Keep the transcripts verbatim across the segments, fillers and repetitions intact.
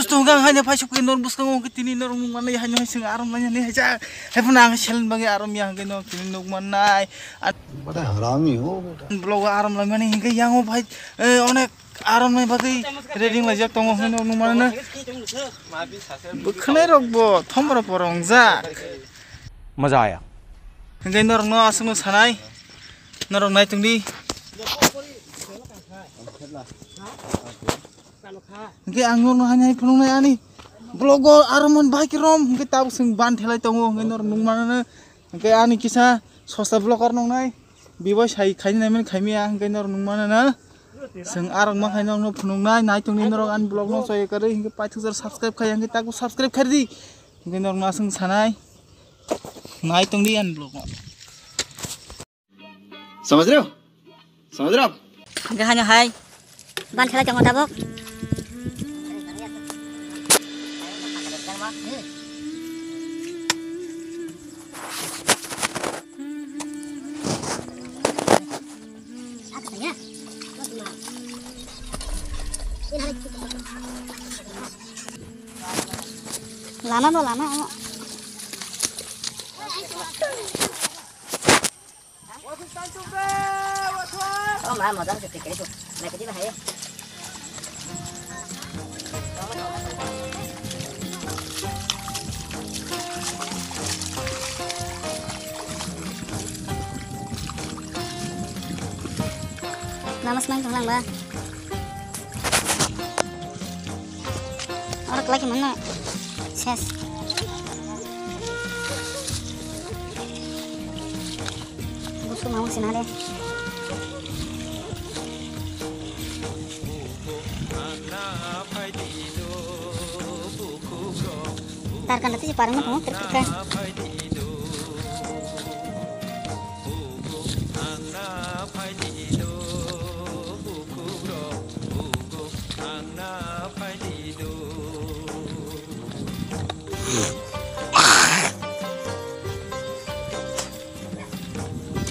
Chungang haino phai sukwi nor bwskango hwnkhe tini norok nukmanai haino hai chwng arom lainani hai jak. Hai phano ang seleng bagwi arom ya hwnkhe norok tini nukmannai. Bada harami ho beta. Vlog o arom laimani hwnkhe yango phai, eh, onek arom nai bagwi ready laijak tongo hwnkhe norok nukmanai. Bwkhwnai rok bo thomra pora wngjak. Maza aya. Hwnkhe norokno aswkno sanai. Norok nai tongdi. Hwnkhe ang norokno hani hai phunuknai ani vlog o aro mon bike rom hwnkhe tabuk chwng ban thelai tongo hwnkhe norok nukmanano hwnkhe ani kisa sosta vlogger nongnai bibo sai khaini naimani khaimiya hwnkhe norok nukmanano chwng arok ma khai norokno phunuknai nai tongdi norok ani vlog no choi kwrwi hwnkhe paithakjak subscribe khai hwnkhe tabuk subscribe khaidi hwnkhe norokno aswk sanai nai tongdi ani vlog no. समझ रहे हो? समझ रहे हो आप? Hwnkhe haino hai ban thelai tongo tabuk. Lama bo lama. Oh, ma, motor se tikiri tu. Naikhe di bahai. Namas main tonglang ba. Oro kwlai khe mano ses. Busu mau sina de. Tarkan tadi si parang mah, truk truk.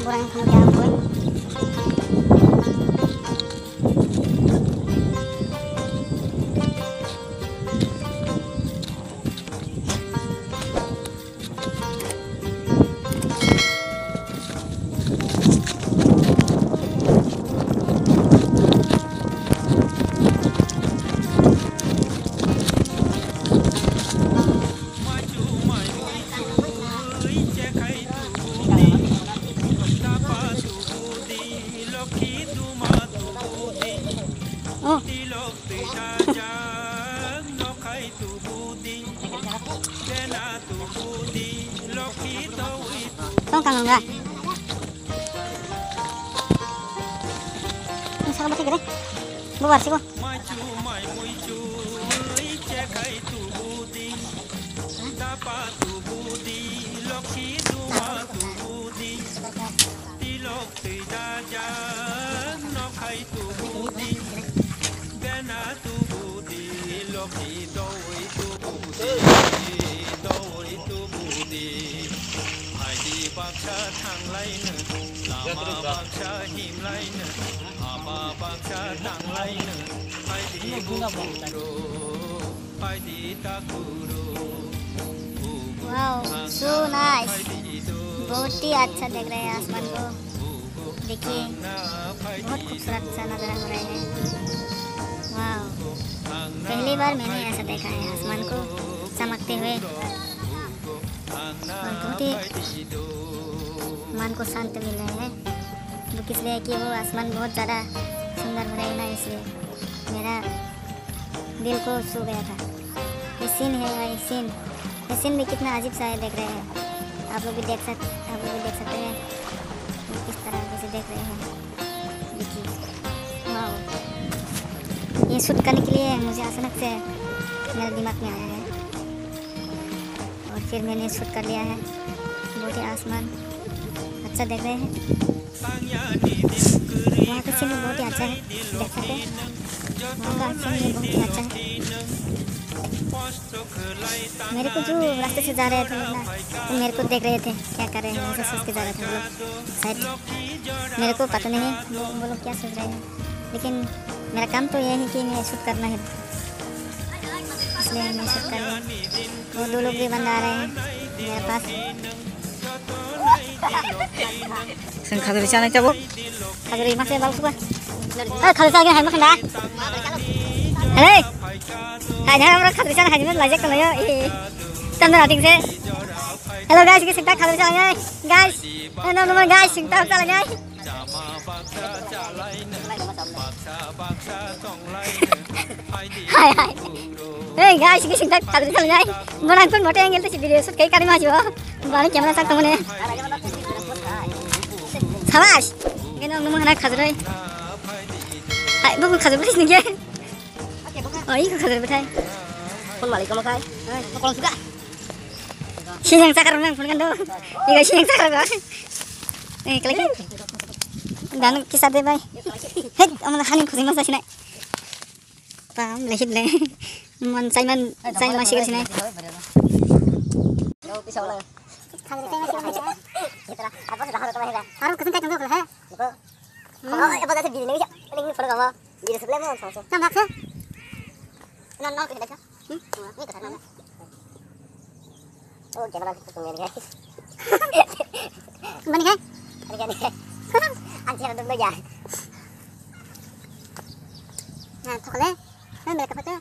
Borang kang jam boy. Oh. Tong kang nang ga. Ini saka batik gede. Bubar sih, Bu. Wow, so nice। बहुत ही अच्छा दिख रहा है आसमान को। देखिए, बहुत खूबसूरत सा नज़ारा हो रहा है। वाओ, पहली बार मैंने ऐसा देखा है आसमान को चमकते हुए, और बहुत ही मन को शांत मिल रहा है। वो किस लिए कि वो आसमान बहुत ज़्यादा सुंदर हो रहा है ना, इसलिए मेरा दिल को छू गया था। ये सीन है भाई, सीन। ये सीन भी कितना अजीब सा है, देख रहे हैं आप लोग भी देख सक आप लोग भी देख सकते हैं, ये किस तरह से देख रहे हैं। देखिए, वाओ, ये शूट करने के लिए मुझे अचानक से मेरे दिमाग में आया है और फिर मैंने शूट कर लिया है। बहुत ही आसमान अच्छा देख रहे हैं। वहाँ का सीन भी बहुत ही अच्छा है, देख सकते हैं। वहाँ का सीन भी बहुत ही अच्छा है। मेरे को जो रास्ते से जा रहे थे ना, तो मेरे को देख रहे थे, क्या कर रहे हैं, ऐसा सोच के जा रहे थे वो लोग। शायद मेरे को पता नहीं वो, वो लोग क्या सोच रहे हैं, लेकिन मेरा काम तो ये है कि मैं शूट करना है। Ini sekali. Wo dulu beli bandara. Ini lepas. Seng khajuri chanai tabuk. Khajuri masih bal suka. Eh, khajuri chanai hai makan dah. Hei. Hai, hai, orang khajuri chanai hai makan lajak kalau ya. Ih. Tanda rating se. Hello guys, ini sekali khajuri chanai guys. Eh, no, no, guys, sing tahu chanai. Hai, hai. Hey guys, ini sing tak khajuri chanai. Mana pun motor angle tu si video shoot kai kari maju. Bani camera sak temune. Sabash. Ini nung nung mana khajuri. Hai, bukan khajuri sini ke. Oh, ini khajuri betai. Phone malik kamu kai? Hai, kau sudah? Sinang sakar nang phone kan do. Ini sinang sakar ba. Eh, klik. Dan kisah deh, bye. Hei, amal hani khusi masa sini. Pam, lehit le. Man, sai man, sai ma sikar sini. Haru kesin kai tunggu, ha? Niko. Hmm. Oh, apa kata bini ni? Ini photo kamu. Bini sebelah mana sama? Sama ke? Non, non, kita. Hmm? Ini kita sana. Oh, camera kita tunggu ni, guys. Bani hai? Ani kan ni. Anjir, ada dua ya. Nah, thokle. Nah, mereka foto.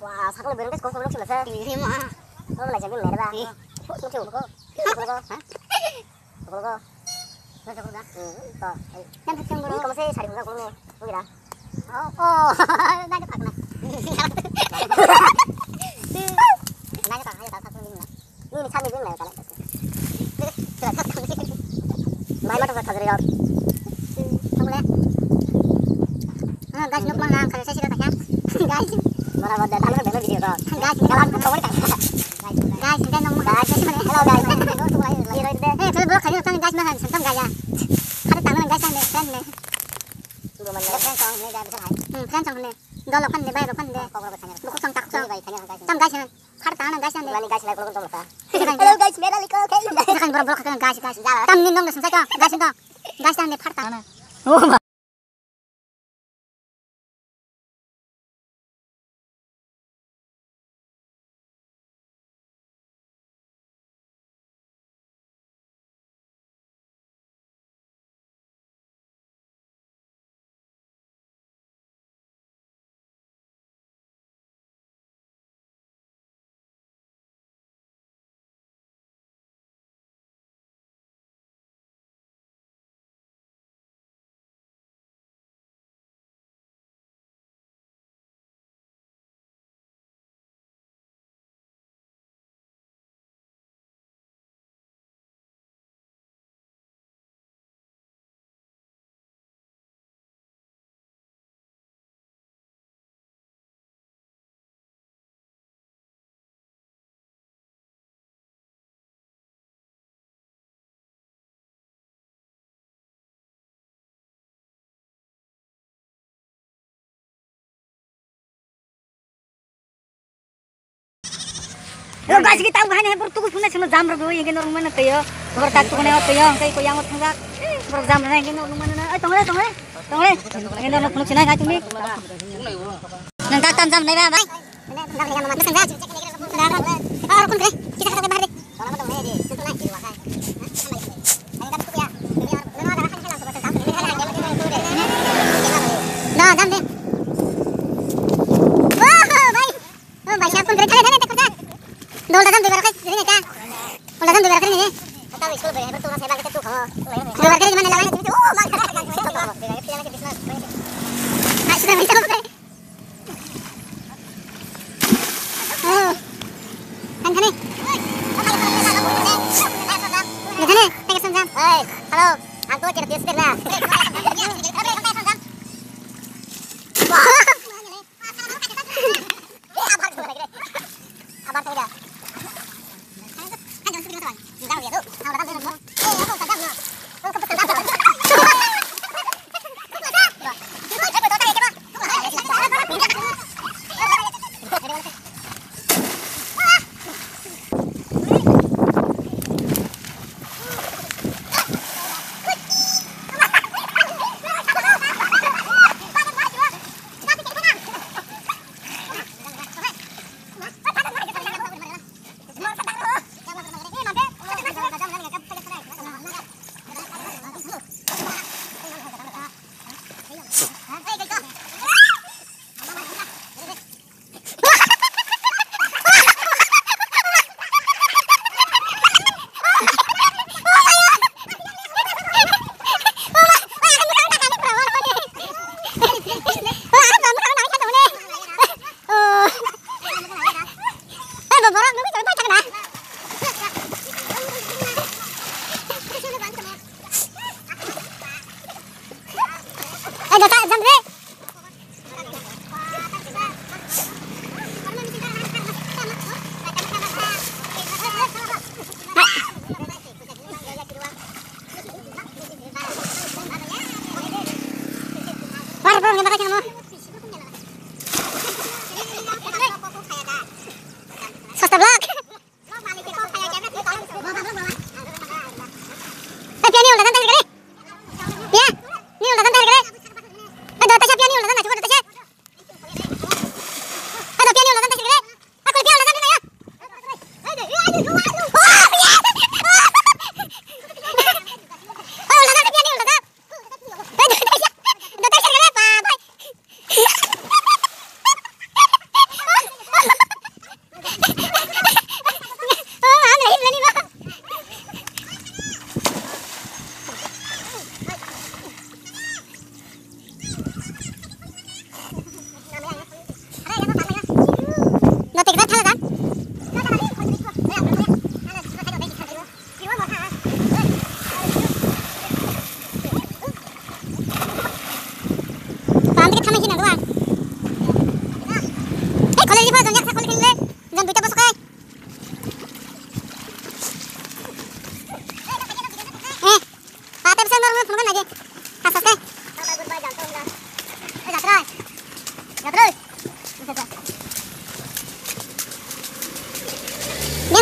Wah, sakle bereng guys, kau sama sih lah. Ini mah. Oh, lah jadi merah. Ini. Foto, foto. Foto. Hah? Sokolgo. Sokolgo. Hmm, to. Kan thakchang bro. Ini kamu sih sari buka kulung nih. Mungkin dah. Oh, oh. Nanya tak nak. Nanya tak, nanya tak, tak mungkin lah. Ini, ini sari mungkin lah kalau. Mai mata tak kagari rok. Sokolgo. Ah, guys, nuk mang nang, kagari saya sih tak ya. Guys. Mara boda, tahu kan video kok. Guys, kalau aku kau tak. Guys, dan nong guys, hello guys. Eh, tol bro, khayo tang guys, mahan santam gaya. Khare tang nang guys, ande, friend ne. Sudah mana? Friend song ne guys, hai. Hmm, friend song ne. Dolo kan ne, bai ro kan ne. Kok ro kan ne. Buku song tak song. Bai kan guys. Tam guys, han. Khare tang nang guys, ande. Lani guys, lai ko tong ta. Hello guys, mera liko khe. Kan bro, bro, kan guys, guys. Tam ni nong ne sung sai to, guys, to. Guys, ande khare tang. Oh. Hello guys, kita tahu kan ya, bertukus punya sama jam rego, yang kena rumah nanti ya. Bertak tuh kena apa ya, kayak kau yang orang tak, berjam rego, yang kena rumah nanti, eh, tunggu, tunggu. Tongre, ngeno no phunuk sinai khai tumi. Nang tak tam jam nai ba, bai. No, jam de. Oh, bai. Oh, bai, siya pun berkali-kali tak kerja. Dol dadan doi bar kai rini ta. Dol dadan doi bar kai rini. Doi bar kai rini mana lawan. Hai, sudah bisa. Oh. Kan kane. Kan kane, tengah sanjam. Hei, halo. Aku kira dia setir lah.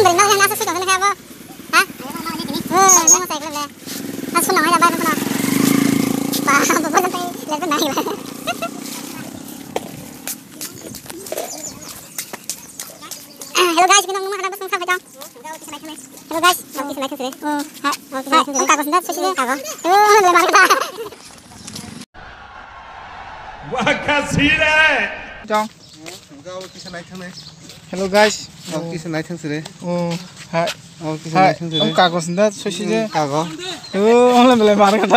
Beri na yang asa sudah ni apa? Ha? Oh, yang saya kira. Asa sudah ni apa? Apa? Apa? Apa? Apa? Hello guys, kita ngomong ada pasang sama dong. Hello guys, mau kisah naik sini. Oh, hai, mau kisah naik sini. Kago sendal sih kago. Oh, mana lagi? Wah, kasih deh. Dong. Hello guys. Mau kisah naik sini. Oh, hai. Mau kisah naik sini. Kago sendal sih kago. Oh, mana lagi?